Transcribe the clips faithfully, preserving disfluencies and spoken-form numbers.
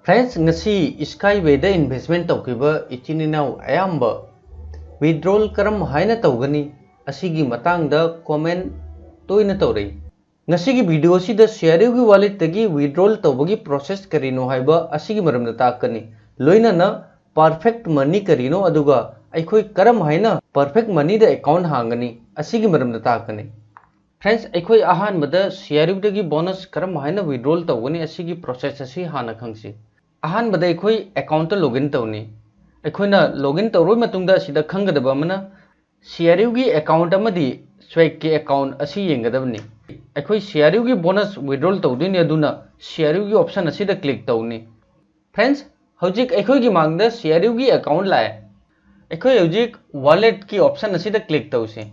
Friends, ꯉꯁꯤ Skyway ꯗ investment ꯇꯧꯈꯤꯕ ꯏꯆꯤꯟ ꯏꯅꯥꯎ ꯑꯌꯥꯝꯕ withdrawal ꯀꯔꯝ ꯍꯥꯏꯅ ꯇꯧꯒꯅꯤ ꯑꯁꯤꯒꯤ ꯃꯇꯥꯡꯗ comment ꯇꯣꯏꯅ ꯇꯧꯔꯛꯏ꯫ ꯉꯁꯤꯒꯤ video ꯑꯁꯤꯗ C R U ꯒꯤ wallet ꯇꯒꯤ withdrawal ꯇꯧꯕꯒꯤ process ꯀꯔꯤꯅꯣ ꯍꯥꯏꯕ ꯑꯁꯤꯒꯤ ꯃꯔꯝꯗ ꯇꯥꯛꯀꯅꯤ꯫ ꯂꯣꯏꯅꯅ perfect money ꯀꯔꯤꯅꯣ ꯑꯗꯨꯒ ꯑꯩꯈꯣꯏ ꯀꯔꯝ ꯍꯥꯏꯅ perfect money ꯗ account ꯍꯥꯡꯒꯅꯤ ꯑꯁꯤꯒꯤ ꯃꯔꯝꯗ ꯇꯥꯛꯀꯅꯤ꯫ Friends, ꯑꯩꯈꯣꯏ ꯑꯍꯥꯟꯕꯗ C R U ꯗꯒꯤ bonus ꯀꯔꯝ ꯍꯥꯏꯅ withdrawal ꯇꯧꯒꯅꯤ ꯑꯁꯤꯒꯤ process ꯑꯁꯤ ꯍꯥꯟꯅ ꯈꯪꯁꯤ꯫ ꯑꯍꯥꯟꯕꯗ ꯑꯩꯈꯣꯏ account ꯇ login ꯇꯧꯅꯤ꯫ ꯑꯩꯈꯣꯏꯅ login ꯇꯧꯔꯕ ꯃꯇꯨꯡꯗ ꯑꯁꯤꯗ ꯈꯪꯒꯗꯕ ꯑꯃꯅ C R U ꯒꯤ account ꯑꯃꯗꯤ Swag ꯀꯤ account ꯑꯁꯤ ꯌꯦꯡꯒꯗꯕꯅꯤ꯫ ꯑꯩꯈꯣꯏ C R U ꯒꯤ bonus withdrawal ꯇꯧꯗꯣꯏꯅꯤ, ꯑꯗꯨꯅ C R U ꯒꯤ option ꯑꯁꯤꯗ click ꯇꯧꯅꯤ꯫ Friends, ꯍꯧꯖꯤꯛ ꯑꯩꯈꯣꯏꯒꯤ ꯃꯥꯡꯗ C R U ꯒꯤ account ꯂꯥꯛꯑꯦ꯫ ꯑꯩꯈꯣꯏ ꯍꯧꯖꯤꯛ wallet ꯀꯤ option ꯑꯁꯤꯗ click ꯇꯧꯁꯤ꯫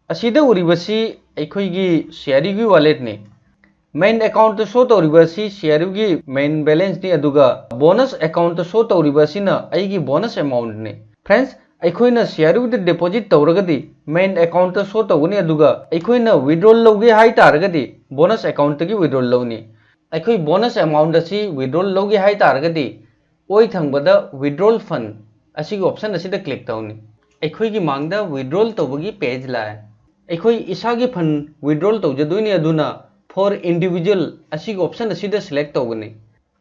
ꯑꯁꯤꯗ ꯎꯔꯤꯕꯁꯤ ꯑꯩꯈꯣꯏꯒꯤ C R U ꯒꯤ wallet ꯅꯤ꯫ Main account ꯇ show ꯇꯧꯔꯤꯕ ꯑꯁꯤ C R U ꯒꯤ main balance ꯅꯤ, ꯑꯗꯨꯒ bonus account ꯇ show ꯇꯧꯔꯤꯕ ꯑꯁꯤꯅ ꯑꯩꯒꯤ bonus amount ꯅꯤ꯫ Friends, ꯑꯩꯈꯣꯏꯅ C R U ꯗ deposit ꯇꯧꯔꯒꯗꯤ main account ꯇ show ꯇꯧꯒꯅꯤ, ꯑꯗꯨꯒ ꯑꯩꯈꯣꯏꯅ withdrawal ꯂꯧꯒꯦ ꯍꯥꯏ ꯇꯥꯔꯒꯗꯤ bonus account ꯇꯒꯤ withdrawal ꯂꯧꯅꯤ꯫ ꯑꯩꯈꯣꯏ bonus amount ꯑꯁꯤ withdrawal ꯂꯧꯒꯦ ꯍꯥꯏ ꯇꯥꯔꯒꯗꯤ ꯑꯣꯏ ꯊꯪꯕꯗ withdrawal fund ꯑꯁꯤꯒꯤ option ꯑꯁꯤꯗ click ꯇꯧꯅꯤ꯫ ꯑꯩꯈꯣꯏꯒꯤ ꯃꯥꯡꯗ withdrawal ꯇꯧꯕꯒꯤ page ꯂꯥꯛꯑꯦ꯫ ꯑꯩꯈꯣꯏ ꯏꯁꯥꯒꯤ fund withdrawal ꯇꯧꯖꯗꯣꯏꯅꯤ, ꯑꯗꯨꯅ for individual ꯑꯁꯤꯒꯤ option ꯑꯁꯤꯗ select ꯇꯧꯒꯅꯤ꯫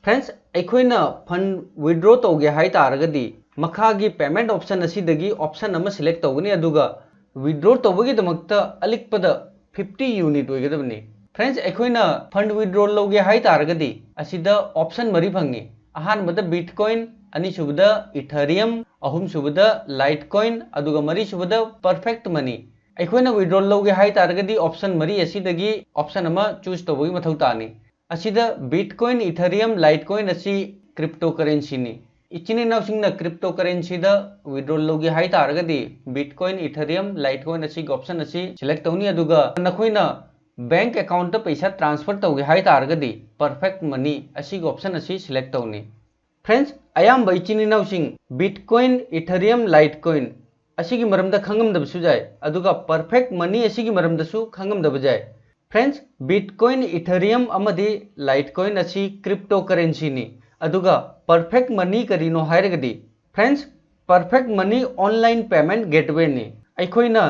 Friends, ꯑꯩꯈꯣꯏꯅ fund withdraw ꯇꯧꯒꯦ ꯍꯥꯏ ꯇꯥꯔꯒꯗꯤ ꯃꯈꯥꯒꯤ payment option ꯑꯁꯤꯗꯒꯤ option ꯑꯃ select ꯇꯧꯒꯅꯤ, ꯑꯗꯨꯒ withdraw ꯇꯧꯕꯒꯤꯗꯃꯛꯇ ꯑꯂꯤꯛꯄꯗ fifty unit ꯑꯣꯏꯒꯗꯕꯅꯤ꯫ Friends, ꯑꯩꯈꯣꯏꯅ fund withdrawal ꯂꯧꯒꯦ ꯍꯥꯏ ꯇꯥꯔꯒꯗꯤ ꯑꯁꯤꯗ option ꯃꯔꯤ ꯐꯪꯉꯤ꯫ ꯑꯍꯥꯟꯕꯗ Bitcoin, ꯑꯅꯤꯁꯨꯕꯗ Ethereum, ꯑꯍꯨꯝꯁꯨꯕꯗ Litecoin, ꯑꯗꯨꯒ ꯃꯔꯤꯁꯨꯕꯗ Perfect Money꯫ ꯑꯩꯈꯣꯏꯅ withdrawal ꯂꯧꯒꯦ ꯍꯥꯏ ꯇꯥꯔꯒꯗꯤ option ꯃꯔꯤ ꯑꯁꯤꯗꯒꯤ option ꯑꯃ choose ꯇꯧꯕꯒꯤ ꯃꯊꯧ ꯇꯥꯅꯤ꯫ ꯑꯁꯤꯗ Bitcoin, Ethereum, Litecoin ꯑꯁꯤ cryptocurrency ꯅꯤ꯫ ꯏꯆꯤꯟ ꯏꯅꯥꯎꯁꯤꯡꯅ cryptocurrency ꯗ withdrawal ꯂꯧꯒꯦ ꯍꯥꯏ ꯇꯥꯔꯒꯗꯤ Bitcoin, Ethereum, Litecoin ꯑꯁꯤꯒꯤ option ꯑꯁꯤ select ꯇꯧꯅꯤ, ꯑꯗꯨꯒ ꯅꯈꯣꯏꯅ bank account ꯇ ꯄꯩꯁꯥ transfer ꯇꯧꯒꯦ ꯍꯥꯏ ꯇꯥꯔꯒꯗꯤ Perfect Money ꯑꯁꯤꯒꯤ option ꯑꯁꯤ select ꯇꯧꯅꯤ꯫ Friends, ꯑꯌꯥꯝꯕ ꯏꯆꯤꯟ ꯏꯅꯥꯎꯁꯤꯡ Bitcoin, Ethereum, Litecoin ꯑꯁꯤꯒꯤ ꯃꯔꯝꯗ ꯈꯪꯉꯝꯗꯕꯁꯨ ꯌꯥꯏ, ꯑꯗꯨꯒ Perfect Money ꯑꯁꯤꯒꯤ ꯃꯔꯝꯗꯁꯨ ꯈꯪꯉꯝꯗꯕ ꯌꯥꯏ꯫ Friends, Bitcoin, Ethereum ꯑꯃꯗꯤ Litecoin ꯑꯁꯤ cryptocurrencyꯅꯤ꯫ ꯑꯗꯨꯒ Perfect Money ꯀꯔꯤꯅꯣ ꯍꯥꯏꯔꯒꯗꯤ, Friends, Perfect Money online payment gatewayꯅꯤ꯫ ꯑꯩꯈꯣꯏꯅ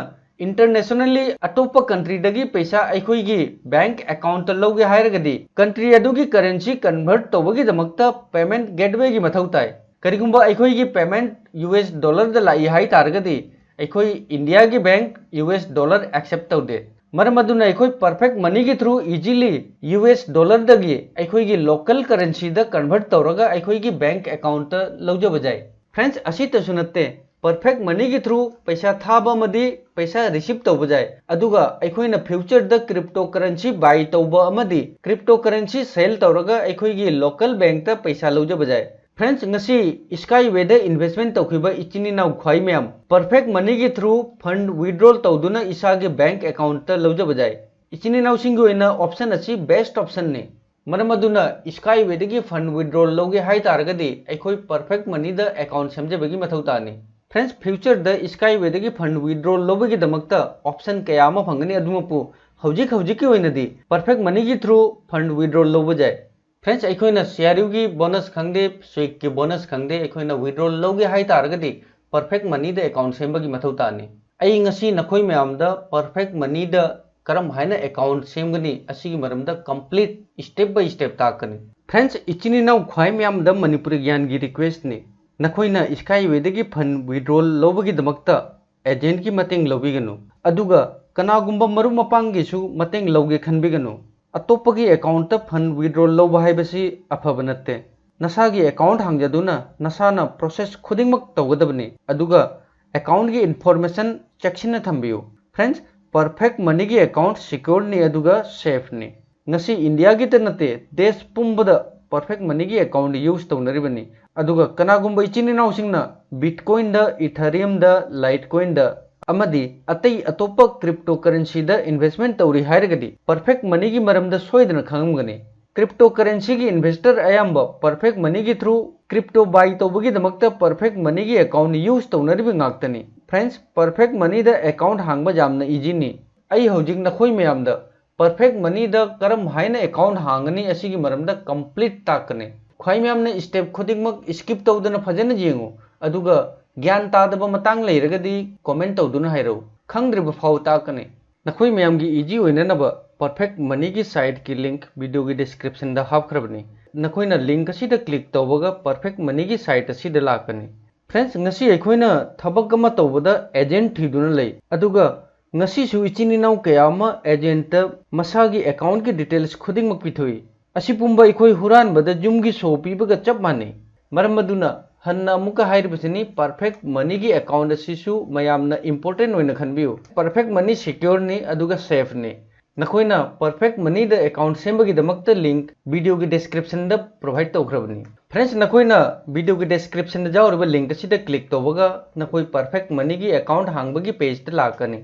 internationally ꯑꯇꯣꯞꯄ countryꯗꯒꯤ ꯄꯩꯁꯥ ꯑꯩꯈꯣꯏꯒꯤ bank accountꯇ ꯂꯧꯒꯦ ꯍꯥꯏꯔꯒꯗꯤ, country ꯑꯗꯨꯒꯤ currency convert ꯇꯧꯕꯒꯤꯗꯃꯛꯇ payment gatewayꯒꯤ ꯃꯊꯧ ꯇꯥꯏ꯫ ꯀꯔꯤꯒꯨꯝꯕ ꯑꯩꯈꯣꯏꯒꯤ payment U S dollarꯗ ꯂꯥꯛꯏ ꯍꯥꯏ ꯇꯥꯔꯒꯗꯤ, ꯑꯩꯈꯣꯏ Indiaꯒꯤ bank U S dollar accept ꯇꯧꯗꯦ꯫ ꯃꯔꯝ ꯑꯗꯨꯅ ꯑꯩꯈꯣꯏ Perfect Moneyꯒꯤ through easily U S dollarꯗꯒꯤ ꯑꯩꯈꯣꯏꯒꯤ local currencyꯗ convert ꯇꯧꯔꯒ ꯑꯩꯈꯣꯏꯒꯤ bank accountꯇ ꯂꯧꯖꯕ ꯌꯥꯏ꯫ Friends, ꯑꯁꯤꯇꯁꯨ ꯅꯠꯇꯦ, Perfect Moneyꯒꯤ through ꯄꯩꯁꯥ ꯊꯥꯕ ꯑꯃꯗꯤ ꯄꯩꯁꯥ receive ꯇꯧꯕ ꯌꯥꯏ꯫ ꯑꯗꯨꯒ ꯑꯩꯈꯣꯏꯅ futureꯗ cryptocurrency buy ꯇꯧꯕ ꯑꯃꯗꯤ cryptocurrency sell ꯇꯧꯔꯒ ꯑꯩꯈꯣꯏꯒꯤ local bankꯇ ꯄꯩꯁꯥ ꯂꯧꯖꯕ ꯌꯥꯏ꯫ Friends, ꯉꯁꯤ Skywayꯗ investment ꯇꯧꯈꯤꯕ ꯏꯆꯤꯟ ꯏꯅꯥꯎ ꯈ꯭ꯋꯥꯏ ꯃꯌꯥꯝ Perfect Moneyꯒꯤ through fund withdrawal ꯇꯧꯗꯨꯅ ꯏꯁꯥꯒꯤ bank accountꯇ ꯂꯧꯖꯕ ꯌꯥꯏ꯫ ꯏꯆꯤꯟ ꯏꯅꯥꯎꯁꯤꯡꯒꯤ ꯑꯣꯏꯅ option ꯑꯁꯤ best optionꯅꯤ꯫ ꯃꯔꯝ ꯑꯗꯨꯅ Skywayꯗꯒꯤ fund withdrawal ꯂꯧꯒꯦ ꯍꯥꯏ ꯇꯥꯔꯒꯗꯤ ꯑꯩꯈꯣꯏ Perfect Moneyꯗ account ꯁꯦꯝꯖꯕꯒꯤ ꯃꯊꯧ ꯇꯥꯅꯤ꯫ Friends, futureꯗ Skywayꯗꯒꯤ fund withdrawal ꯂꯧꯕꯒꯤꯗꯃꯛꯇ option ꯀꯌꯥ ꯑꯃ ꯐꯪꯒꯅꯤ꯫ ꯑꯗꯨꯃꯛꯄꯨ ꯍꯧꯖꯤꯛ ꯍꯧꯖꯤꯛꯀꯤ ꯑꯣꯏꯅꯗꯤ Perfect Moneyꯒꯤ through fund withdrawal ꯂꯧꯕ ꯌꯥꯏ꯫ Friends, ꯑꯩꯈꯣꯏꯅ C R Uꯒꯤ bonus ꯈꯪꯗꯦ, SWIGꯀꯤ bonus ꯈꯪꯗꯦ, ꯑꯩꯈꯣꯏꯅ withdrawal ꯂꯧꯒꯦ ꯍꯥꯏ ꯇꯥꯔꯒꯗꯤ Perfect Moneyꯗ account ꯁꯦꯝꯕꯒꯤ ꯃꯊꯧ ꯇꯥꯅꯤ꯫ ꯑꯩ ꯉꯁꯤ ꯅꯈꯣꯏ ꯃꯌꯥꯝꯗ Perfect Moneyꯗ ꯀꯔꯝ ꯍꯥꯏꯅ account ꯁꯦꯝꯒꯅꯤ ꯑꯁꯤꯒꯤ ꯃꯔꯝꯗ complete step by step ꯇꯥꯛꯀꯅꯤ꯫ Friends, ꯏꯆꯤꯟ ꯏꯅꯥꯎ ꯈ꯭ꯋꯥꯏ ꯃꯌꯥꯝꯗ ꯃꯅꯤꯄꯨꯔꯤ ꯒ꯭ꯌꯥꯟꯒꯤ requestꯅꯤ꯫ ꯅꯈꯣꯏꯅ Skywayꯗꯒꯤ fund withdrawal ꯂꯧꯕꯒꯤꯗꯃꯛꯇ agentꯀꯤ ꯃꯇꯦꯡ ꯂꯧꯕꯤꯒꯅꯨ꯫ ꯑꯗꯨꯒ ꯀꯅꯥꯒꯨꯝꯕ ꯃꯔꯨꯞ ꯃꯄꯥꯡꯒꯤꯁꯨ ꯃꯇꯦꯡ ꯂꯧꯒꯦ ꯈꯟꯕꯤꯒꯅꯨ꯫ ꯑꯇꯣꯞꯄꯒꯤ accountꯇ fund withdrawal ꯂꯧꯕ ꯍꯥꯏꯕꯁꯤ ꯑꯐꯕ ꯅꯠꯇꯦ꯫ ꯅꯁꯥꯒꯤ account ꯍꯥꯡꯖꯗꯨꯅ ꯅꯁꯥꯅ process ꯈꯨꯗꯤꯡꯃꯛ ꯇꯧꯒꯗꯕꯅꯤ꯫ ꯑꯗꯨꯒ accountꯀꯤ information ꯆꯦꯛꯁꯤꯟꯅ ꯊꯝꯕꯤꯌꯨ꯫ Friends, Perfect Moneyꯒꯤ account secureꯅꯤ ꯑꯗꯨꯒ safeꯅꯤ꯫ ꯉꯁꯤ Indiaꯒꯤꯇ ꯅꯠꯇꯦ, ꯗꯦꯁ ꯄꯨꯝꯕꯗ Perfect Moneyꯒꯤ account use ꯇꯧꯅꯔꯤꯕꯅꯤ꯫ ꯑꯗꯨꯒ ꯀꯅꯥꯒꯨꯝꯕ ꯏꯆꯤꯟ ꯏꯅꯥꯎꯁꯤꯡꯅ Bitcoinꯗ, Ethereumꯗ, Litecoinꯗ ꯑꯃꯗꯤ ꯑꯇꯩ ꯑꯇꯣꯞꯄ cryptocurrencyꯗ investment ꯇꯧꯔꯤ ꯍꯥꯏꯔꯒꯗꯤ Perfect Moneyꯒꯤ ꯃꯔꯝꯗ ꯁꯣꯏꯗꯅ ꯈꯪꯉꯝꯒꯅꯤ꯫ Cryptocurrencyꯒꯤ investor ꯑꯌꯥꯝꯕ Perfect Moneyꯒꯤ through crypto buy ꯇꯧꯕꯒꯤꯗꯃꯛꯇ Perfect Moneyꯒꯤ account use ꯇꯧꯅꯔꯤꯕ ꯉꯥꯛꯇꯅꯤ꯫ Friends, Perfect Moneyꯗ account ꯍꯥꯡꯕ ꯌꯥꯝꯅ easyꯅꯤ꯫ ꯑꯩ ꯍꯧꯖꯤꯛ ꯅꯈꯣꯏ ꯃꯌꯥꯝꯗ Perfect Moneyꯗ ꯀꯔꯝ ꯍꯥꯏꯅ account ꯍꯥꯡꯒꯅꯤ ꯑꯁꯤꯒꯤ ꯃꯔꯝꯗ complete ꯇꯥꯛꯀꯅꯤ꯫ ꯈ꯭ꯋꯥꯏ ꯃꯌꯥꯝꯅ step ꯈꯨꯗꯤꯡꯃꯛ skip ꯇꯧꯗꯅ ꯐꯖꯅ ꯌꯦꯡꯉꯨ, ꯑꯗꯨꯒ ꯒ꯭ꯌꯥꯟ ꯇꯥꯗꯕ ꯃꯇꯥꯡ ꯂꯩꯔꯒꯗꯤ comment ꯇꯧꯗꯨꯅ ꯍꯥꯏꯔꯛꯎ, ꯈꯪꯗ꯭ꯔꯤꯕ ꯐꯥꯎ ꯇꯥꯛꯀꯅꯤ꯫ ꯅꯈꯣꯏ ꯃꯌꯥꯝꯒꯤ easy ꯑꯣꯏꯅꯅꯕ Perfect Moneyꯒꯤ siteꯀꯤ link videoꯒꯤ descriptionꯗ ꯍꯥꯞꯈ꯭ꯔꯕꯅꯤ꯫ ꯅꯈꯣꯏꯅ link ꯑꯁꯤꯗ click ꯇꯧꯕꯒ Perfect Moneyꯒꯤ site ꯑꯁꯤꯗ ꯂꯥꯛꯀꯅꯤ꯫ Friends, ꯉꯁꯤ ꯑꯩꯈꯣꯏꯅ ꯊꯕꯛ ꯑꯃ ꯇꯧꯕꯗ agent ꯊꯤꯗꯨꯅ ꯂꯩ, ꯑꯗꯨꯒ ꯉꯁꯤꯁꯨ ꯏꯆꯤꯟ ꯏꯅꯥꯎ ꯀꯌꯥ ꯑꯃ agentꯇ ꯃꯁꯥꯒꯤ accountꯀꯤ details ꯈꯨꯗꯤꯡꯃꯛ ꯄꯤꯊꯣꯛꯏ꯫ ꯑꯁꯤ ꯄꯨꯝꯕ ꯑꯩꯈꯣꯏ ꯍꯨꯔꯥꯟꯕꯗ ꯌꯨꯝꯒꯤ ꯁꯣ ꯄꯤꯕꯒ ꯆꯞ ꯃꯥꯟꯅꯩ꯫ ꯃꯔꯝ ꯑꯗꯨꯅ ꯍꯟꯅ ꯑꯃꯨꯛꯀ ꯍꯥꯏꯔꯤꯕꯁꯤꯅꯤ, Perfect Moneyꯒꯤ account ꯑꯁꯤꯁꯨ ꯃꯌꯥꯝꯅ important ꯑꯣꯏꯅ ꯈꯟꯕꯤꯌꯨ꯫ Perfect Money secureꯅꯤ, ꯑꯗꯨꯒ safeꯅꯤ꯫ ꯅꯈꯣꯏꯅ Perfect Moneyꯗ account ꯁꯦꯝꯕꯒꯤꯗꯃꯛꯇ link videoꯒꯤ descriptionꯗ provide ꯇꯧꯈ꯭ꯔꯕꯅꯤ꯫ Friends, ꯅꯈꯣꯏꯅ videoꯒꯤ descriptionꯗ ꯌꯥꯎꯔꯤꯕ link ꯑꯁꯤꯗ click ꯇꯧꯕꯒ ꯅꯈꯣꯏ Perfect Moneyꯒꯤ account ꯍꯥꯡꯕꯒꯤ pageꯇ ꯂꯥꯛꯀꯅꯤ꯫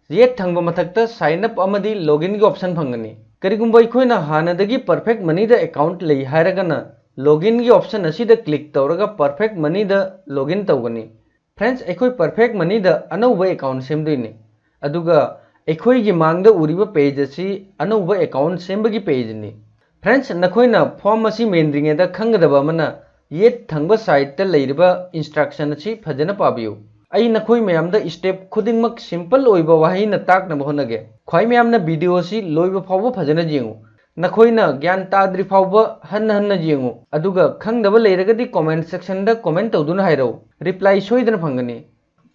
Yet ꯊꯪꯕ ꯃꯊꯛꯇ sign up ꯑꯃꯗꯤ loginꯒꯤ option ꯐꯪꯒꯅꯤ꯫ ꯀꯔꯤꯒꯨꯝꯕ ꯑꯩꯈꯣꯏꯅ ꯍꯥꯟꯅꯗꯒꯤ Perfect Moneyꯗ account ꯂꯩ ꯍꯥꯏꯔꯒꯅ, loginꯒꯤ option ꯑꯁꯤꯗ click ꯇꯧꯔꯒ Perfect Moneyꯗ login ꯇꯧꯒꯅꯤ꯫ Friends, ꯑꯩꯈꯣꯏ Perfect Moneyꯗ ꯑꯅꯧꯕ account ꯁꯦꯝꯗꯣꯏꯅꯤ, ꯑꯗꯨꯒ ꯑꯩꯈꯣꯏꯒꯤ ꯃꯥꯡꯗ ꯎꯔꯤꯕ page ꯑꯁꯤ ꯑꯅꯧꯕ account ꯁꯦꯝꯕꯒꯤ pageꯅꯤ꯫ Friends, ꯅꯈꯣꯏꯅ form ꯑꯁꯤ ꯃꯦꯟꯗ꯭ꯔꯤꯉꯩꯗ ꯈꯪꯒꯗꯕ ꯑꯃꯅ, yet ꯊꯪꯕ sideꯇ ꯂꯩꯔꯤꯕ instruction ꯑꯁꯤ ꯐꯖꯅ ꯄꯥꯕꯤꯌꯨ꯫ ꯑꯩ ꯅꯈꯣꯏ ꯃꯌꯥꯝꯗ step ꯈꯨꯗꯤꯡꯃꯛ simple ꯑꯣꯏꯕ ꯋꯥꯍꯩꯅ ꯇꯥꯛꯅꯕ ꯍꯣꯠꯅꯒꯦ꯫ ꯈ꯭ꯋꯥꯏ ꯃꯌꯥꯝꯅ video ꯑꯁꯤ ꯂꯣꯏꯕ ꯐꯥꯎꯕ ꯐꯖꯅ ꯌꯦꯡꯉꯨ꯫ ꯅꯈꯣꯏꯅ ꯒ꯭ꯌꯥꯟ ꯇꯥꯗ꯭ꯔꯤ ꯐꯥꯎꯕ ꯍꯟꯅ ꯍꯟꯅ ꯌꯦꯡꯉꯨ, ꯑꯗꯨꯒ ꯈꯪꯗꯕ ꯂꯩꯔꯒꯗꯤ comment sectionꯗ comment ꯇꯧꯗꯨꯅ ꯍꯥꯏꯔꯛꯎ, reply ꯁꯣꯏꯗꯅ ꯐꯪꯒꯅꯤ꯫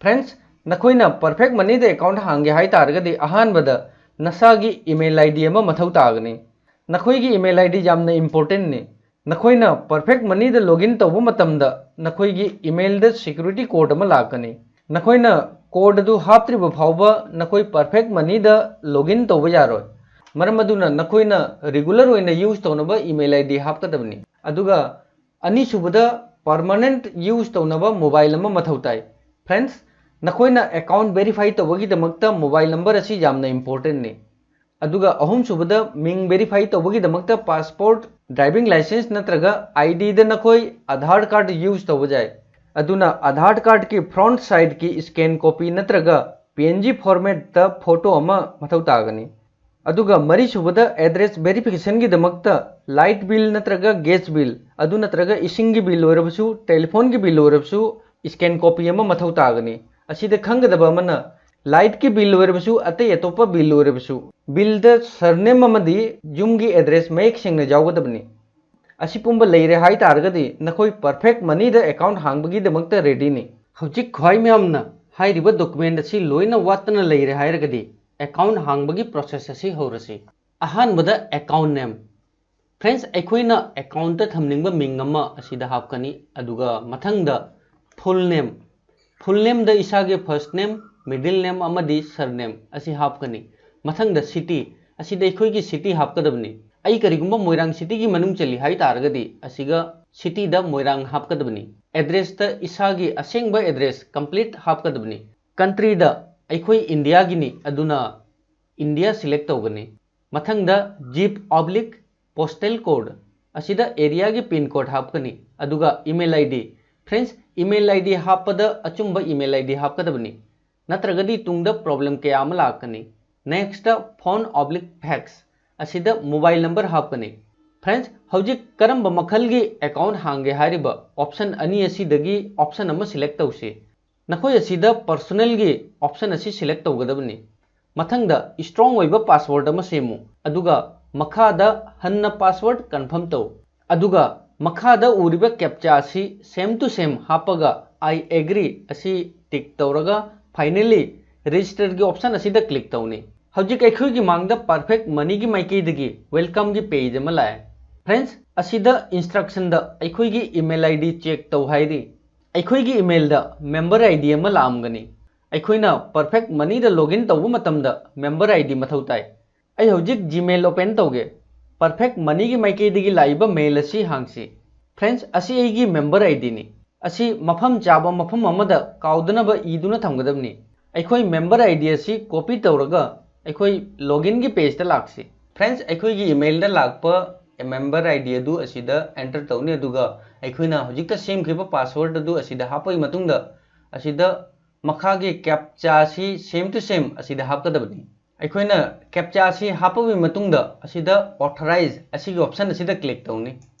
Friends, ꯅꯈꯣꯏꯅ Perfect Moneyꯗ account ꯍꯥꯡꯒꯦ ꯍꯥꯏ ꯇꯥꯔꯒꯗꯤ ꯑꯍꯥꯟꯕꯗ ꯅꯁꯥꯒꯤ email ID ꯑꯃ ꯃꯊꯧ ꯇꯥꯒꯅꯤ꯫ ꯅꯈꯣꯏꯒꯤ email ID ꯌꯥꯝꯅ importantꯅꯤ꯫ ꯅꯈꯣꯏꯅ Perfect Moneyꯗ login ꯇꯧꯕ ꯃꯇꯝꯗ ꯅꯈꯣꯏꯒꯤ emailꯗ security code ꯑꯃ ꯂꯥꯛꯀꯅꯤ꯫ ꯅꯈꯣꯏꯅ code ꯑꯗꯨ ꯍꯥꯞꯇ꯭ꯔꯤꯕ ꯐꯥꯎꯕ ꯅꯈꯣꯏ Perfect Moneyꯗ login ꯇꯧꯕ ꯌꯥꯔꯣꯏ꯫ ꯃꯔꯝ ꯑꯗꯨꯅ ꯅꯈꯣꯏꯅ regular ꯑꯣꯏꯅ use ꯇꯧꯅꯕ email ID ꯍꯥꯞꯀꯗꯕꯅꯤ꯫ ꯑꯗꯨꯒ ꯑꯅꯤꯁꯨꯕꯗ, permanent use ꯇꯧꯅꯕ mobile ꯑꯃ ꯃꯊꯧ ꯇꯥꯏ꯫ Friends, ꯅꯈꯣꯏꯅ account verify ꯇꯧꯕꯒꯤꯗꯃꯛꯇ mobile number ꯑꯁꯤ ꯌꯥꯝꯅ importantꯅꯤ꯫ ꯑꯗꯨꯒ ꯑꯍꯨꯝꯁꯨꯕꯗ, ꯃꯤꯡ verify ꯇꯧꯕꯒꯤꯗꯃꯛꯇ passport, driving licence ꯅꯠꯇ꯭ꯔꯒ IDꯗ ꯅꯈꯣꯏ Aadhaar card use ꯇꯧꯕ ꯌꯥꯏ꯫ ꯑꯗꯨꯅ Aadhaar cardꯀꯤ front sideꯀꯤ scan copy ꯅꯠꯇ꯭ꯔꯒ PNG formatꯇ photo ꯑꯃ ꯃꯊꯧ ꯇꯥꯒꯅꯤ꯫ ꯑꯗꯨꯒ ꯃꯔꯤꯁꯨꯕꯗ address verification ꯒꯤꯗꯃꯛꯇ light bill ꯅꯠꯇ꯭ꯔꯒ gas bill, ꯑꯗꯨ ꯅꯠꯇ꯭ꯔꯒ ꯏꯁꯤꯡꯒꯤ bill ꯑꯣꯏꯔꯕꯁꯨ, telephone ꯒꯤ bill ꯑꯣꯏꯔꯕꯁꯨ, scan copy ꯑꯃ ꯃꯊꯧ ꯇꯥꯒꯅꯤ꯫ ꯑꯁꯤꯗ ꯈꯪꯒꯗꯕ ꯑꯃꯅ, light ꯀꯤ bill ꯑꯣꯏꯔꯕꯁꯨ, ꯑꯇꯩ ꯑꯇꯣꯞꯄ bill ꯑꯣꯏꯔꯕꯁꯨ, bill ꯗ surname ꯑꯃꯗꯤ ꯌꯨꯝꯒꯤ address ꯃꯌꯦꯛ ꯁꯦꯡꯅ ꯌꯥꯎꯒꯗꯕꯅꯤ꯫ ꯑꯁꯤ ꯄꯨꯝꯕ ꯂꯩꯔꯦ ꯍꯥꯏ ꯇꯥꯔꯒꯗꯤ, ꯅꯈꯣꯏ Perfect Money ꯗ account ꯍꯥꯡꯕꯒꯤꯗꯃꯛꯇ ready ꯅꯤ꯫ ꯍꯧꯖꯤꯛ ꯈ꯭ꯋꯥꯏ ꯃꯌꯥꯝꯅ ꯍꯥꯏꯔꯤꯕ document ꯑꯁꯤ ꯂꯣꯏꯅ ꯋꯥꯠꯇꯅ ꯂꯩꯔꯦ ꯍꯥꯏꯔꯒꯗꯤ, account ꯍꯥꯡꯕꯒꯤ process ꯑꯁꯤ ꯍꯧꯔꯁꯤ꯫ ꯑꯍꯥꯟꯕꯗ account name꯫ Friends, ꯑꯩꯈꯣꯏꯅ account ꯇ ꯊꯝꯅꯤꯡꯕ ꯃꯤꯡ ꯑꯃ ꯑꯁꯤꯗ ꯍꯥꯞꯀꯅꯤ, ꯑꯗꯨꯒ ꯃꯊꯪꯗ full name꯫ Full name ꯗ ꯏꯁꯥꯒꯤ first name, middle name ꯑꯃꯗꯤ surname ꯑꯁꯤ ꯍꯥꯞꯀꯅꯤ꯫ ꯃꯊꯪꯗ city, ꯑꯁꯤꯗ ꯑꯩꯈꯣꯏꯒꯤ city ꯍꯥꯞꯀꯗꯕꯅꯤ꯫ ꯑꯩ ꯀꯔꯤꯒꯨꯝꯕ ꯃꯣꯏꯔꯥꯡ city ꯒꯤ ꯃꯅꯨꯡ ꯆꯜꯂꯤ ꯍꯥꯏ ꯇꯥꯔꯒꯗꯤ, ꯑꯁꯤꯒ city ꯗ ꯃꯣꯏꯔꯥꯡ ꯍꯥꯞꯀꯗꯕꯅꯤ꯫ Address ꯇ ꯏꯁꯥꯒꯤ ꯑꯁꯦꯡꯕ address complete ꯍꯥꯞꯀꯗꯕꯅꯤ꯫ Country ꯗ ꯑꯩꯈꯣꯏ India ꯒꯤꯅꯤ, ꯑꯗꯨꯅ India select ꯇꯧꯒꯅꯤ꯫ ꯃꯊꯪꯗ zip oblique postal code, ꯑꯁꯤꯗ area ꯒꯤ pin code ꯍꯥꯞꯀꯅꯤ, ꯑꯗꯨꯒ email ID꯫ Friends, email ID ꯍꯥꯞꯄꯗ ꯑꯆꯨꯝꯕ email ID ꯍꯥꯞꯀꯗꯕꯅꯤ, ꯅꯠꯇ꯭ꯔꯒꯗꯤ ꯇꯨꯡꯗ problem ꯀꯌꯥ ꯑꯃ ꯂꯥꯛꯀꯅꯤ꯫ Next, phone oblique fax, ꯑꯁꯤꯗ mobile number ꯍꯥꯞꯀꯅꯤ꯫ Friends, ꯍꯧꯖꯤꯛ ꯀꯔꯝꯕ ꯃꯈꯜꯒꯤ account ꯍꯥꯡꯒꯦ ꯍꯥꯏꯔꯤꯕ option ꯑꯅꯤ ꯑꯁꯤꯗꯒꯤ option ꯑꯃ select ꯇꯧꯁꯤ꯫ ꯅꯈꯣꯏ ꯑꯁꯤꯗ personal ꯒꯤ option ꯑꯁꯤ select ꯇꯧꯒꯗꯕꯅꯤ꯫ ꯃꯊꯪꯗ strong ꯑꯣꯏꯕ password ꯑꯃ ꯁꯦꯝꯃꯨ, ꯑꯗꯨꯒ ꯃꯈꯥꯗ ꯍꯟꯅ password confirm ꯇꯧ꯫ ꯑꯗꯨꯒ ꯃꯈꯥꯗ ꯎꯔꯤꯕ captcha ꯑꯁꯤ same to same ꯍꯥꯞꯄꯒ "I agree" ꯑꯁꯤ tick ꯇꯧꯔꯒ finally register ꯒꯤ option ꯑꯁꯤꯗ click ꯇꯧꯅꯤ꯫ ꯍꯧꯖꯤꯛ ꯑꯩꯈꯣꯏꯒꯤ ꯃꯥꯡꯗ Perfect Money ꯒꯤ ꯃꯥꯏꯀꯩꯗꯒꯤ welcome ꯒꯤ page ꯑꯃ ꯂꯥꯛꯑꯦ꯫ Friends, ꯑꯁꯤꯗ instruction ꯗ ꯑꯩꯈꯣꯏꯒꯤ email ID check ꯇꯧ ꯍꯥꯏꯔꯤ꯫ ꯑꯩꯈꯣꯏꯒꯤ email ꯗ member ID ꯑꯃ ꯂꯥꯛꯑꯝꯒꯅꯤ꯫ ꯑꯩꯈꯣꯏꯅ Perfect Money ꯗ login ꯇꯧꯕ ꯃꯇꯝꯗ member ID ꯃꯊꯧ ꯇꯥꯏ꯫ ꯑꯩ ꯍꯧꯖꯤꯛ Gmail open ꯇꯧꯒꯦ꯫ Perfect Money ꯒꯤ ꯃꯥꯏꯀꯩꯗꯒꯤ ꯂꯥꯛꯏꯕ mail ꯑꯁꯤ ꯍꯥꯡꯁꯤ꯫ Friends, ꯑꯁꯤ ꯑꯩꯒꯤ member ID ꯅꯤ꯫ ꯑꯁꯤ ꯃꯐꯝ ꯆꯥꯕ ꯃꯐꯝ ꯑꯃꯗ ꯀꯥꯎꯗꯅꯕ ꯏꯗꯨꯅ ꯊꯝꯒꯗꯕꯅꯤ꯫ ꯑꯩꯈꯣꯏ member ID ꯑꯁꯤ copy ꯇꯧꯔꯒ ꯑꯩꯈꯣꯏ login ꯒꯤ page ꯇ ꯂꯥꯛꯁꯤ꯫ Friends, ꯑꯩꯈꯣꯏꯒꯤ email ꯗ ꯂꯥꯛꯄ member ID ꯑꯗꯨ ꯑꯁꯤꯗ enter ꯇꯧꯅꯤ, ꯑꯗꯨꯒ ꯑꯩꯈꯣꯏꯅ ꯍꯧꯖꯤꯛꯇ ꯁꯦꯝꯈꯤꯕ password ꯑꯗꯨ ꯑꯁꯤꯗ ꯍꯥꯞꯄꯒꯤ ꯃꯇꯨꯡꯗ, ꯑꯁꯤꯗ ꯃꯈꯥꯒꯤ captcha ꯑꯁꯤ same to same ꯑꯁꯤꯗ ꯍꯥꯞꯀꯗꯕꯅꯤ꯫ ꯑꯩꯈꯣꯏꯅ ꯀꯦꯞꯆꯥ ꯑꯁꯤ ꯍꯥꯞꯄꯕꯒꯤ ꯃꯇꯨꯡꯗ ꯑꯁꯤꯗ ꯑꯣꯊꯣꯔꯥꯏꯖ ꯑꯁꯤꯒꯤ ꯑꯣꯞꯁꯟ ꯑꯁꯤꯗ ꯀ꯭ꯂꯤꯛ ꯇꯧꯅꯤ꯫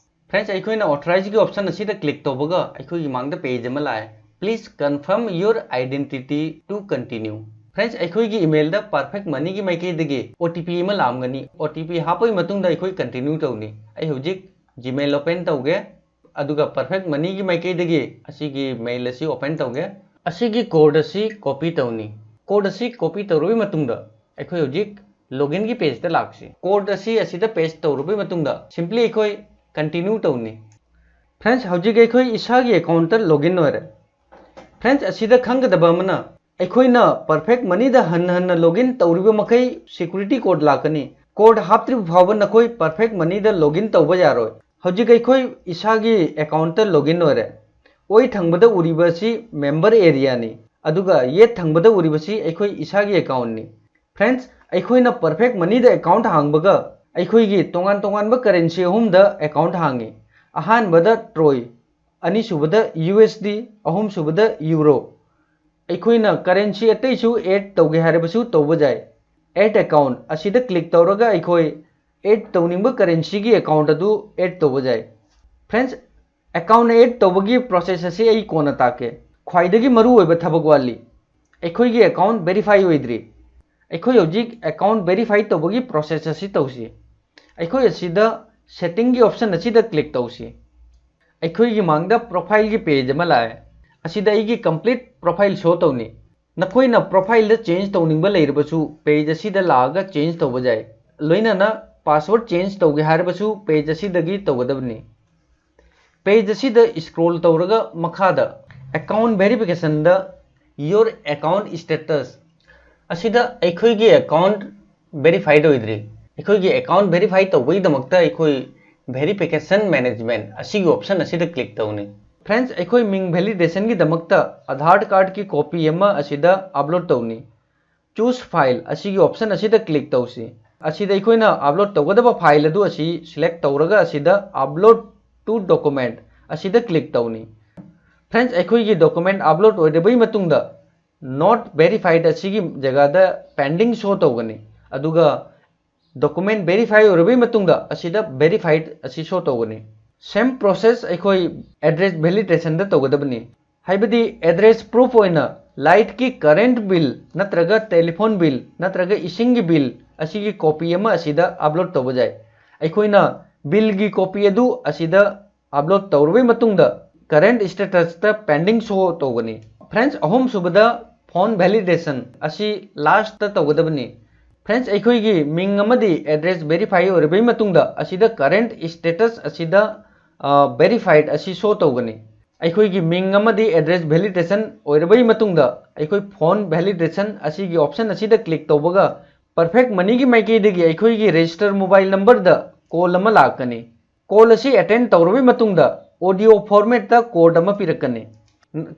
ꯐ꯭ꯔꯦꯟꯁ, ꯑꯩꯈꯣꯏꯅ ꯑꯣꯊꯣꯔꯥꯏꯖꯒꯤ ꯑꯣꯞꯁꯟ ꯑꯁꯤꯗ ꯀ꯭ꯂꯤꯛ ꯇꯧꯕꯒ ꯑꯩꯈꯣꯏꯒꯤ ꯃꯥꯡꯗ ꯄꯦꯖ ꯑꯃ ꯂꯥꯛꯑꯦ꯫ Please confirm your identity to continue. Friends, ꯑꯩꯈꯣꯏꯒꯤ ꯏꯃꯦꯜꯗ ꯄꯔꯐꯦꯛ ꯃꯅꯤꯒꯤ ꯃꯥꯏꯀꯩꯗꯒꯤ ꯑꯣ ꯇꯤ ꯄꯤ ꯑꯃ ꯂꯥꯛꯑꯝꯒꯅꯤ꯫ ꯑꯣ ꯇꯤ ꯄꯤ ꯍꯥꯞꯄꯒꯤ ꯃꯇꯨꯡꯗ ꯑꯩꯈꯣꯏ ꯀꯟꯇꯤꯅ꯭ꯌꯨ ꯇꯧꯅꯤ꯫ ꯑꯩ ꯍꯧꯖꯤꯛ ꯖꯤꯃꯦꯜ ꯑꯣꯄꯦꯟ ꯇꯧꯒꯦ, ꯑꯗꯨꯒ ꯄꯔꯐꯦꯛ ꯃꯅꯤꯒꯤ ꯃꯥꯏꯀꯩꯗꯒꯤ ꯑꯁꯤꯒꯤ ꯃꯦꯜ ꯑꯁꯤ ꯑꯣꯄꯦꯟ ꯇꯧꯒꯦ꯫ ꯑꯁꯤꯒꯤ ꯀꯣꯗ ꯑꯁꯤ ꯀꯣꯄꯤ ꯇꯧꯅꯤ꯫ ꯀꯣꯗ ꯑꯁꯤ ꯀꯣꯄꯤ ꯇꯧꯔꯕꯒꯤ ꯃꯇꯨꯡꯗ ꯑꯩꯈꯣꯏ ꯍꯧꯖꯤꯛ ꯂꯣꯒꯏꯟꯒꯤ ꯄꯦꯖꯇ ꯂꯥꯛꯁꯤ꯫ ꯀꯣꯗ ꯑꯁꯤ ꯑꯁꯤꯗ ꯄꯦꯁ ꯇꯧꯔꯕꯒꯤ ꯃꯇꯨꯡꯗ ꯁꯤꯝꯄ꯭ꯂꯤ ꯑꯩꯈꯣꯏ ꯀꯟꯇꯤꯅ꯭ꯌꯨ ꯇꯧꯅꯤ꯫ ꯐ꯭ꯔꯦꯟꯁ, ꯍꯧꯖꯤꯛ ꯑꯩꯈꯣꯏ ꯏꯁꯥꯒꯤ ꯑꯦꯀꯥꯎꯟꯠꯇ ꯂꯣꯒꯏꯟ ꯑꯣꯏꯔꯦ꯫ ꯐ꯭ꯔꯦꯟꯁ, ꯑꯁꯤꯗ ꯈꯪꯒꯗꯕ ꯑꯃꯅ, ꯑꯩꯈꯣꯏꯅ ꯄꯔꯐꯦꯛ ꯃꯅꯤꯗ ꯍꯟꯅ ꯍꯟꯅ ꯂꯣꯒꯏꯟ ꯇꯧꯔꯤꯕ ꯃꯈꯩ ꯁꯦꯀ꯭ꯌꯨꯔꯤꯇꯤ ꯀꯣꯗ ꯂꯥꯛꯀꯅꯤ꯫ ꯀꯣꯗ ꯍꯥꯞꯇ꯭ꯔꯤꯕ ꯐꯥꯎꯕ ꯅꯈꯣꯏ ꯄꯔꯐꯦꯛ ꯃꯅꯤꯗ ꯂꯣꯒꯏꯟ ꯇꯧꯕ ꯌꯥꯔꯣꯏ꯫ ꯍꯧꯖꯤꯛ ꯑꯩꯈꯣꯏ ꯏꯁꯥꯒꯤ ꯑꯦꯀꯥꯎꯟꯠꯇ ꯂꯣꯒꯏꯟ ꯑꯣꯏꯔꯦ꯫ ꯑꯣꯏ ꯊꯪꯕꯗ ꯎꯔꯤꯕ ꯑꯁꯤ ꯃꯦꯝꯕꯔ ꯑꯦꯔꯤꯌꯥꯅꯤ, ꯑꯗꯨꯒ ꯌꯦꯠ ꯊꯪꯕꯗ ꯎꯔꯤꯕꯁꯤ ꯑꯩꯈꯣꯏ ꯏꯁꯥꯒꯤ ꯑꯦꯀꯥꯎꯟꯠꯅꯤ꯫ ꯐ꯭ꯔꯦꯟꯁ, ꯑꯩꯈꯣꯏꯅ ꯄꯔꯐꯦꯛ ꯃꯅꯤꯗ ꯑꯦꯀꯥꯎꯟꯠ ꯍꯥꯡꯕꯒ ꯑꯩꯈꯣꯏꯒꯤ ꯇꯣꯉꯥꯟ ꯇꯣꯉꯥꯟꯕ ꯀꯔꯦꯟꯁꯤ ꯑꯍꯨꯝꯗ ꯑꯦꯀꯥꯎꯟꯠ ꯍꯥꯡꯉꯤ꯫ ꯑꯍꯥꯟꯕꯗ ꯇ꯭ꯔꯣꯏ, ꯑꯅꯤꯁꯨꯕꯗ ꯌꯨ ꯑꯦꯁ ꯗꯤ, ꯑꯍꯨꯝꯁꯨꯕꯗ ꯌꯨꯔꯣ꯫ ꯑꯩꯈꯣꯏꯅ ꯀꯔꯦꯟꯁꯤ ꯑꯇꯩꯁꯨ ꯑꯦꯗ ꯇꯧꯒꯦ ꯍꯥꯏꯔꯕꯁꯨ ꯇꯧꯕ ꯌꯥꯏ꯫ ꯑꯦꯗ ꯑꯦꯀꯥꯎꯟꯠ ꯑꯁꯤꯗ ꯀ꯭ꯂꯤꯛ ꯇꯧꯔꯒ ꯑꯩꯈꯣꯏ ꯑꯦꯗ ꯇꯧꯅꯤꯡꯕ ꯀꯔꯦꯟꯁꯤꯒꯤ ꯑꯦꯀꯥꯎꯟꯠ ꯑꯗꯨ ꯑꯦꯗ ꯇꯧꯕ ꯌꯥꯏ꯫ ꯐ꯭ꯔꯦꯟꯁ, ꯑꯦꯀꯥꯎꯟꯠ ꯑꯦꯗ ꯇꯧꯕꯒꯤ ꯄ꯭ꯔꯣꯁꯦꯁ ꯑꯁꯤ ꯑꯩ ꯀꯣꯟꯅ ꯇꯥꯛꯀꯦ꯫ ꯈ꯭ꯋꯥꯏꯗꯒꯤ ꯃꯔꯨꯑꯣꯏꯕ ꯊꯕꯛ ꯋꯥꯠꯂꯤ꯫ ꯑꯩꯈꯣꯏꯒꯤ ꯑꯦꯀꯥꯎꯟꯠ ꯚꯦꯔꯤꯐꯥꯏ ꯑꯣꯏꯗ꯭ꯔꯤ꯫ ꯑꯩꯈꯣꯏ ꯍꯧꯖꯤꯛ ꯑꯦꯀꯥꯎꯟꯠ ꯚꯦꯔꯤꯐꯥꯏ ꯇꯧꯕꯒꯤ ꯄ꯭ꯔꯣꯁꯦꯁ ꯑꯁꯤ ꯇꯧꯁꯤ꯫ ꯑꯩꯈꯣꯏ ꯑꯁꯤꯗ ꯁꯦꯠꯇꯤꯡꯒꯤ ꯑꯣꯞꯁꯟ ꯑꯁꯤꯗ ꯀ꯭ꯂꯤꯛ ꯇꯧꯁꯤ꯫ ꯑꯩꯈꯣꯏꯒꯤ ꯃꯥꯡꯗ ꯄ꯭ꯔꯣꯐꯥꯏꯜꯒꯤ ꯄꯦꯖ ꯑꯃ ꯂꯥꯛꯑꯦ꯫ ꯑꯁꯤꯗ ꯑꯩꯒꯤ ꯀꯝꯄ꯭ꯂꯤꯠ ꯄ꯭ꯔꯣꯐꯥꯏꯜ ꯁꯣ ꯇꯧꯅꯤ꯫ ꯅꯈꯣꯏꯅ ꯄ꯭ꯔꯣꯐꯥꯏꯜꯗ ꯆꯦꯟꯖ ꯇꯧꯅꯤꯡꯕ ꯂꯩꯔꯕꯁꯨ ꯄꯦꯖ ꯑꯁꯤꯗ ꯂꯥꯛꯑꯒ ꯆꯦꯟꯖ ꯇꯧꯕ ꯌꯥꯏ꯫ ꯂꯣꯏꯅꯅ ꯄꯥꯁꯋꯥꯔꯗ ꯆꯦꯟꯖ ꯇꯧꯒꯦ ꯍꯥꯏꯔꯕꯁꯨ ꯄꯦꯖ ꯑꯁꯤꯗꯒꯤ ꯇꯧꯒꯗꯕꯅꯤ꯫ ꯄꯦꯖ ꯑꯁꯤꯗ ꯁ꯭ꯀ꯭ꯔꯣꯜ ꯇꯧꯔꯒ ꯃꯈꯥꯗ ꯑꯦꯀꯥꯎꯟꯠ ꯚꯦꯔꯤꯐꯤꯀꯦꯁꯟꯗ Your account status ꯑꯁꯤꯗ ꯑꯩꯈꯣꯏꯒꯤ ꯑꯦꯀꯥꯎꯟꯠ ꯚꯦꯔꯤꯐꯥꯏꯗ ꯑꯣꯏꯗ꯭ꯔꯤ꯫ ꯑꯩꯈꯣꯏꯒꯤ ꯑꯦꯀꯥꯎꯟꯠ ꯚꯦꯔꯤꯐꯥꯏ ꯇꯧꯕꯒꯤꯗꯃꯛꯇ ꯑꯩꯈꯣꯏ ꯚꯦꯔꯤꯐꯤꯀꯦꯁꯟ ꯃꯦꯅꯦꯖꯃꯦꯟꯠ ꯑꯁꯤꯒꯤ ꯑꯣꯞꯁꯟ ꯑꯁꯤꯗ ꯀ꯭ꯂꯤꯛ ꯇꯧꯅꯤ꯫ ꯐ꯭ꯔꯦꯟꯁ, ꯑꯩꯈꯣꯏ ꯃꯤꯡ ꯚꯦꯂꯤꯗꯦꯁꯟꯒꯤꯗꯃꯛꯇ ꯑꯥꯙꯥꯔ ꯀꯥꯔꯗꯀꯤ ꯀꯣꯄꯤ ꯑꯃ ꯑꯁꯤꯗ ꯑꯞꯂꯣꯗ ꯇꯧꯅꯤ꯫ ꯆꯨꯁ ꯐꯥꯏꯜ ꯑꯁꯤꯒꯤ ꯑꯣꯞꯁꯟ ꯑꯁꯤꯗ ꯀ꯭ꯂꯤꯛ ꯇꯧꯁꯤ꯫ ꯑꯁꯤꯗ ꯑꯩꯈꯣꯏꯅ ꯑꯞꯂꯣꯗ ꯇꯧꯒꯗꯕ ꯐꯥꯏꯜ ꯑꯗꯨ ꯑꯁꯤ ꯁꯤꯂꯦꯛ ꯇꯧꯔꯒ ꯑꯁꯤꯗ Upload to Document ꯑꯁꯤꯗ ꯀ꯭ꯂꯤꯛ ꯇꯧꯅꯤ꯫ ꯐ꯭ꯔꯦꯟꯁ, ꯑꯩꯈꯣꯏꯒꯤ ꯗꯣꯀꯨꯃꯦꯟꯠ ꯑꯞꯂꯣꯗ ꯑꯣꯏꯔꯕꯒꯤ ꯃꯇꯨꯡꯗ not verified ꯑꯁꯤꯒꯤ ꯖꯒꯥꯗ pending show ꯇꯧꯒꯅꯤ꯫ ꯑꯗꯨꯒ document verify ꯑꯣꯏꯔꯕꯒꯤ ꯃꯇꯨꯡꯗ ꯑꯁꯤꯗ verified ꯑꯁꯤ show ꯇꯧꯒꯅꯤ꯫ Same process ꯑꯩꯈꯣꯏ address validationꯗ ꯇꯧꯒꯗꯕꯅꯤ꯫ ꯍꯥꯏꯕꯗꯤ address proof ꯑꯣꯏꯅ lightꯀꯤ current bill ꯅꯠꯇ꯭ꯔꯒ telephone bill ꯅꯠꯇ꯭ꯔꯒ ꯏꯁꯤꯡꯒꯤ bill ꯑꯁꯤꯒꯤ copy ꯑꯃ ꯑꯁꯤꯗ upload ꯇꯧꯕ ꯌꯥꯏ꯫ ꯑꯩꯈꯣꯏꯅ billꯒꯤ copy ꯑꯗꯨ ꯑꯁꯤꯗ upload ꯇꯧꯔꯕꯒꯤ ꯃꯇꯨꯡꯗ current statusꯇ pending show ꯇꯧꯒꯅꯤ꯫ Friends, ꯑꯍꯨꯝꯁꯨꯕꯗ phone validation ꯑꯁꯤ lastꯇ ꯇꯧꯒꯗꯕꯅꯤ꯫ Friends, ꯑꯩꯈꯣꯏꯒꯤ ꯃꯤꯡ ꯑꯃꯗꯤ address verify ꯑꯣꯏꯔꯕꯒꯤ ꯃꯇꯨꯡꯗ ꯑꯁꯤꯗ current status ꯑꯁꯤꯗ verified ꯑꯁꯤ show ꯇꯧꯒꯅꯤ꯫ ꯑꯩꯈꯣꯏꯒꯤ ꯃꯤꯡ ꯑꯃꯗꯤ address validation ꯑꯣꯏꯔꯕꯒꯤ ꯃꯇꯨꯡꯗ ꯑꯩꯈꯣꯏ phone validation ꯑꯁꯤꯒꯤ option ꯑꯁꯤꯗ click ꯇꯧꯕꯒ Perfect Moneyꯒꯤ ꯃꯥꯏꯀꯩꯗꯒꯤ ꯑꯩꯈꯣꯏꯒꯤ register mobile numberꯗ call ꯑꯃ ꯂꯥꯛꯀꯅꯤ꯫ Call ꯑꯁꯤ attend ꯇꯧꯔꯕꯒꯤ ꯃꯇꯨꯡꯗ audio formatꯇ code ꯑꯃ ꯄꯤꯔꯛꯀꯅꯤ꯫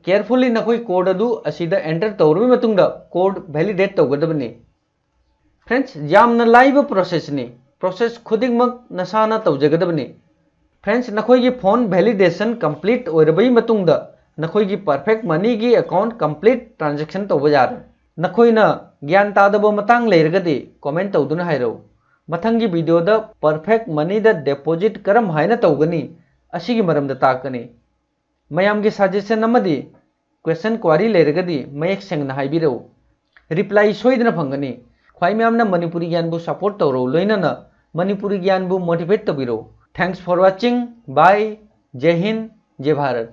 Carefully ꯅꯈꯣꯏ code ꯑꯗꯨ ꯑꯁꯤꯗ enter ꯇꯧꯔꯕꯒꯤ ꯃꯇꯨꯡꯗ code validate ꯇꯧꯒꯗꯕꯅꯤ꯫ Friends, ꯌꯥꯝꯅ ꯂꯥꯏꯕ processꯅꯤ꯫ Process ꯈꯨꯗꯤꯡꯃꯛ ꯅꯁꯥꯅ ꯇꯧꯖꯒꯗꯕꯅꯤ꯫ Friends, ꯅꯈꯣꯏꯒꯤ phone validation complete ꯑꯣꯏꯔꯕꯒꯤ ꯃꯇꯨꯡꯗ ꯅꯈꯣꯏꯒꯤ Perfect Moneyꯒꯤ account complete transaction ꯇꯧꯕ ꯌꯥꯔꯦ꯫ ꯅꯈꯣꯏꯅ ꯒ꯭ꯌꯥꯟ ꯇꯥꯗꯕ ꯃꯇꯥꯡ ꯂꯩꯔꯒꯗꯤ comment ꯇꯧꯗꯨꯅ ꯍꯥꯏꯔꯛꯎ꯫ ꯃꯊꯪꯒꯤ videoꯗ Perfect Moneyꯗ deposit ꯀꯔꯝ ꯍꯥꯏꯅ ꯇꯧꯒꯅꯤ ꯑꯁꯤꯒꯤ ꯃꯔꯝꯗ ꯇꯥꯛꯀꯅꯤ꯫ ꯃꯌꯥꯝꯒꯤ suggestion ꯑꯃꯗꯤ question query ꯂꯩꯔꯒꯗꯤ ꯃꯌꯦꯛ ꯁꯦꯡꯅ ꯍꯥꯏꯕꯤꯔꯛꯎ꯫ Reply ꯁꯣꯏꯗꯅ ꯐꯪꯒꯅꯤ꯫ ꯈ꯭ꯋꯥꯏ ꯃꯌꯥꯝꯅ ꯃꯅꯤꯄꯨꯔꯤ ꯒ꯭ꯌꯥꯟꯕꯨ support ꯇꯧꯔꯧ, ꯂꯣꯏꯅꯅ ꯃꯅꯤꯄꯨꯔꯤ ꯒ꯭ꯌꯥꯟꯕꯨ motivate ꯇꯧꯕꯤꯔꯧ꯫ Thanks for watching. Bye. Jai Hind, Jai Bharat.